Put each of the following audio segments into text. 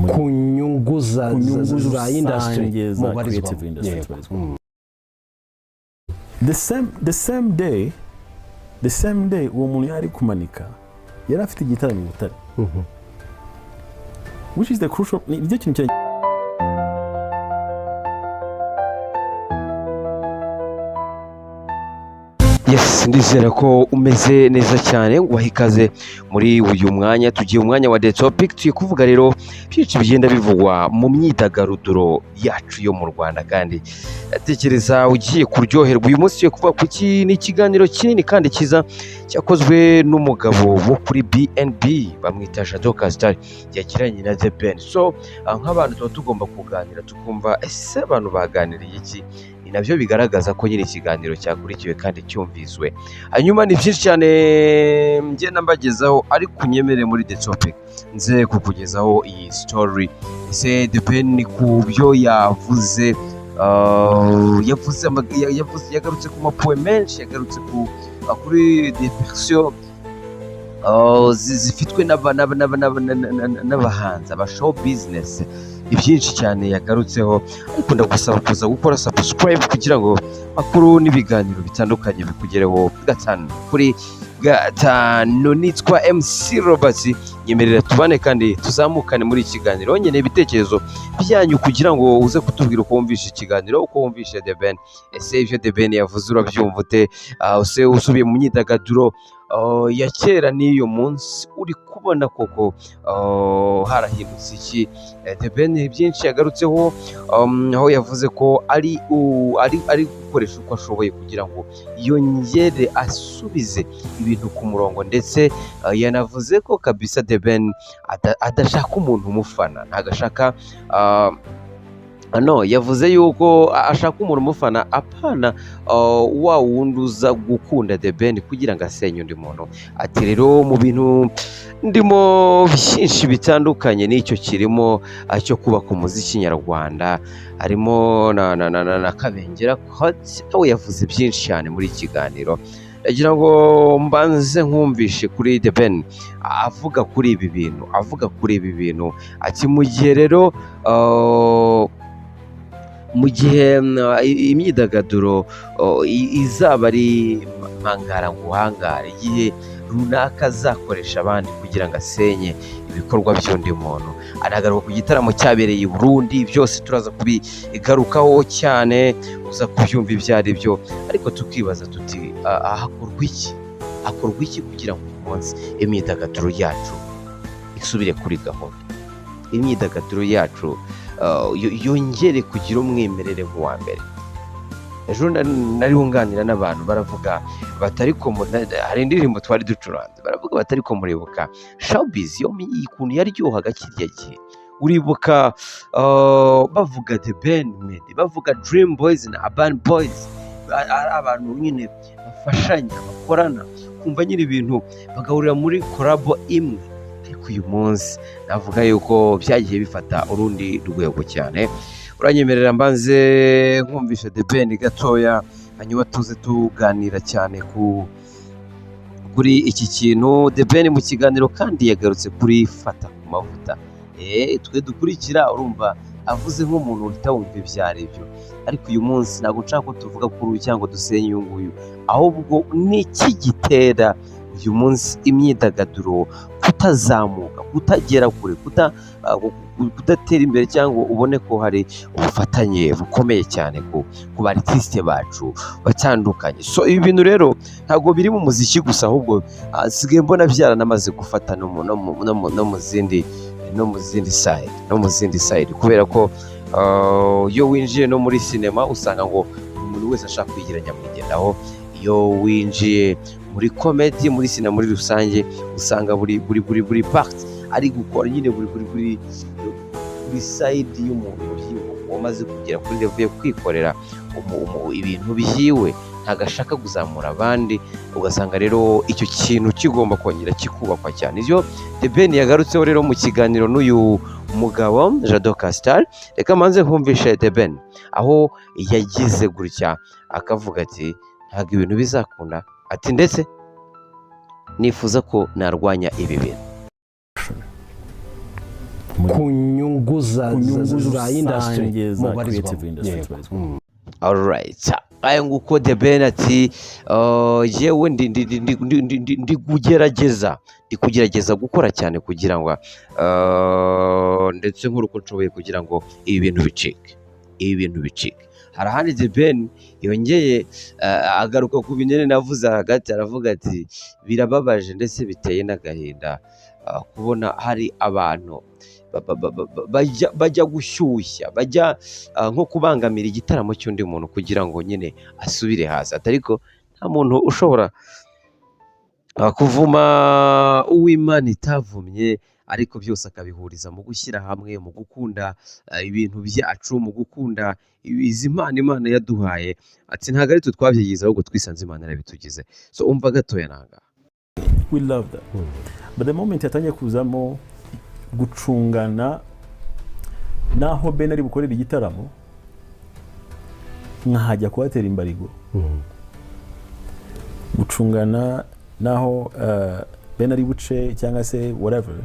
Ku nyungu za ku nyungu za industry rusange za mubarizwamo. creative industry tubarizwamo. The same day uwo muntu yari kumanika, yari afite igitaramo i Butare, which is the crucial, ni nicyo kintu cya Yes, ndizera ko umeze neza cyane. Nguha ikaze muri uyu mwanya. Tugiye umwanya wa The Topic. Tugiye kuvuga rero byinshi bigenda bivugwa mu myidagaduro yacu yo mu Rwanda, kandi tekereza ugiye kuryoherwa. Uyu munsi tugiye kuvuga ku ki? Ni ikiganiro kinini kandi cyiza cyakozwe n'umugabo wo kuri BNB bamwita Jado Castar, yagiranye na The Ben. So nk'abantu tuba tugomba kuganira, tukumva ese abantu baganiriye iki. Ni nabyo bigaragaza ko nyine ikiganiro cyakurikiwe kandi cyumviswe. Hanyuma ni byinshi cyane ngenda mbagezaho, ariko unyemere muri The Topic nze kukugezaho iyi story. Ese The Ben ku byo yavuze, yavuze, yagarutse ku mapoe menshi, yagarutse kuri depression zifitwe n'abahanzi, aba show business. Ni byinshi cyane yagarutseho, ariko ndagusaba kuza gukora subscribe kugira ngo makuru n'ibiganiro bitandukanye bikugereho gatanu kuri gatanu. Nitwa MC Robert, nyemerera tubane kandi tuzamukane muri iki kiganiro. Nkeneye ibitekerezo byanyu kugira ngo uze kutubwira uko wumvishe ikiganiro, uko wumvishe The Ben. Ese ibyo The Ben yavuze urabyumva ute? Ese usubiye mu myidagaduro ya kera n'iyo munsi, uri kubona koko harahindutse iki? The Ben byinshi yagarutseho, aho yavuze ko ari gukoresha uko ashoboye kugira ngo yongere asubize ibintu ku murongo. Ndetse yanavuze ko kabisa The Ben adashaka umuntu umufana, ntabwo ashaka, no yavuze yuko ashaka umuntu umufana, apana wa wundi uza gukunda The Ben kugira ngo asenye undi muntu. Ati rero mu bintu ndimo byinshi bitandukanye n'icyo kirimo, cyo kubaka umuziki nyarwanda, harimo na Kabengera Hot. Nawe yavuze byinshi cyane muri iki kiganiro. Ndagira ngo mbanze nkumvishe kuri The Ben avuga kuri ibi bintu, avuga kuri ibi bintu. Ati mu gihe rero, mu gihe imyidagaduro izaba ari mpangara nguhangare, igihe runaka azakoresha abandi kugira ngo asenye ibikorwa by'undi muntu. Anagaruka ku gitaramo cyabereye i Burundi. Byose turaza kubigarukaho cyane, uza kubyumva ibyo ari byo. Ariko tukibaza tuti: hakorwa iki? Hakorwa iki kugira ngo uyu munsi imyidagaduro yacu isubire kuri gahunda, imyidagaduro yacu yongere kugira umwimerere nk'uwa mbere? Ejo nari nganira n'abantu, baravuga bati ariko hari indirimbo twari ducuranze, baravuga bati ariko muribuka showbiz yo ukuntu yaryohaga kirya gihe? Uribuka bavuga The Ben, Meddy, bavuga Dream Boys na Urban Boys, ari abantu nyine bafashanya, bakorana, kumva nyine ibintu bagahurira muri collabo imwe. Ariko uyu munsi navuga yuko byagiye bifata urundi rwego cyane. Uranyemerera mbanze nkumvishe The Ben gatoya, hanyuma tuze tuganira cyane kuri iki kintu. The Ben mu kiganiro kandi yagarutse kuri Fata ku Mavuta. Twe dukurikira, urumva avuze nk'umuntu uhita wumva ibyo ari byo. Ariko uyu munsi ntabwo nshaka ko tuvuga kuri uyu cyangwa dusenye uyu nguyu, ahubwo ni iki gitera uyu munsi imyidagaduro kutazamuka, kutagera kure, kudatera imbere, cyangwa ubone ko hari ubufatanye bukomeye cyane ku ba artiste bacu batandukanye? So ibi bintu rero ntabwo biri mu muziki gusa, ahubwo nsigaye mbona byaranamaze gufata no mu zindi side, kubera ko iyo winjiye no muri sinema usanga ngo umuntu wese ashaka kwigira nyamwigendaho. Iyo winjiye muri comedy, muri sinema muri rusange, usanga buri part ari gukora nyine buri side y'umuntu wamaze kugera kuri level yo kwikorera ibintu byiwe, ntabwo ashaka kuzamura abandi. Ugasanga rero icyo kintu kigomba kongera kikubakwa cyane. Ibyo The Ben yagarutseho rero mu kiganiro n'uyu mugabo Jado Castar. Reka manze nkumvishe The Ben aho yagize gutya akavuga ati ntabwo ibintu bizakunda, ati ndetse nifuza ko narwanya ibi bintu. Ku nyungu za Ku nyungu za industry rusange za mubarizwamo. creative industry tubarizwamo. Alright. Aya nguko The Ben ati yewe ndi kugerageza gukora cyane kugira ngo ndetse nkora uko nshoboye kugira ngo ibi bintu bicike, ibi bintu bicike. Hari ahandi The Ben yongeye agaruka ku bintu navuze hagati, aravuga ati birababaje ndetse biteye n'agahinda kubona hari abantu bajya gushyushya, bajya nko kubangamira igitaramo cy'undi muntu kugira ngo nyine asubire hasi. Ati ariko nta muntu ushobora kuvuma uw'Imana itavumye, ariko byose akabihuriza mu gushyira hamwe, mu gukunda ibintu byacu, mu gukunda izi mpano Imana yaduhaye. Ati ntabwo ari twe twabyigize, ahubwo twisanze Imana yarabitugize. So umva gatoya nanga. We love that, but the moment yatangiye kuzamo gucungana n'aho Ben ari bukorere igitaramo, nkahajya kuhatera imbarigo, gucungana n'aho Ben ari buce cyangwa se whatever,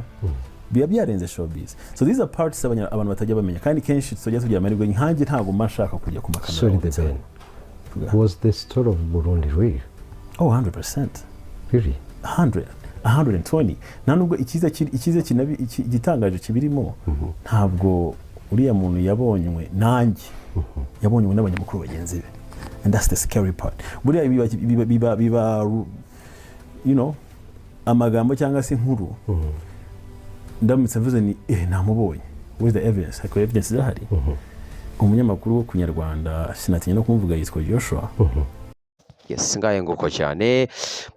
biba byarenze showbiz. So these are parts abantu batajya bamenya, kandi kenshi tujya tugira amahirwe. Nkanjye ntabwo mba nshaka kujya ku makamera Sorry, all the The time. Ben. Was the story of Burundi real? Oh, 100%. Really? 100, 120. Nta nubwo icyiza igitangaje kibirimo, ntabwo uriya muntu yabonywe nanjye, yabonywe n'abanyamakuru bagenzi be, and that's the scary part. Buriya biba amagambo cyangwa se inkuru. Ndamutse mvuze ni namubonye, where's the evidence? Ariko evidence zirahari. Umunyamakuru wo ku Nyarwanda, sinatinya no kumuvuga, yitwa Joshua. Yes, ngaye nguko cyane.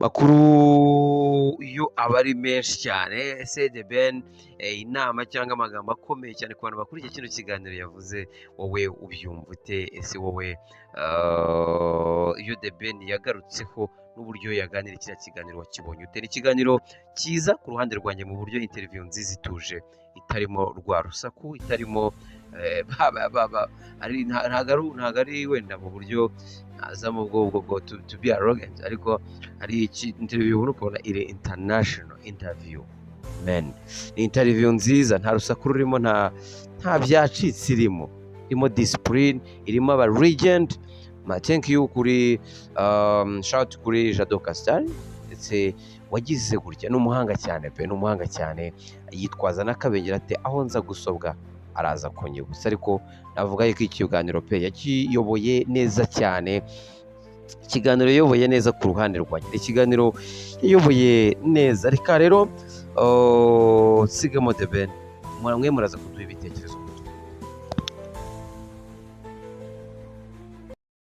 Makuru yo aba ari menshi cyane. Ese The Ben, inama cyangwa amagambo akomeye cyane ku bantu bakurikiye kino kiganiro yavuze, wowe ubyumva ute? Ese wowe iyo The Ben yagarutseho n'uburyo yaganira kiriya kiganiro wakibonye ute? Ni ikiganiro cyiza ku ruhande rwanjye, mu buryo interview nziza ituje, itarimo rwa rusaku, itarimo ntabwo ari wenda mu buryo nazamo bwo to be arrogant, ariko hari interview ubona ukabona iri international interview, man. Ni interview nziza, nta rusaku rurimo, nta byacitse irimo, irimo discipline, irimo aba legend. Ma thank you kuri shout kuri Jado Castar, ndetse wagize gutya, ni umuhanga cyane pe, ni umuhanga cyane. Yitwaza n'akabengera ati aho nza gusobwa araza kunyibutsa, ariko navuga yuko ikiganiro pe yakiyoboye neza cyane. Ikiganiro yayoboye neza ku ruhande rwanjye, ni ikiganiro yayoboye neza. Reka rero nsigamo The Ben, mwe muraza kuduha ibitekerezo.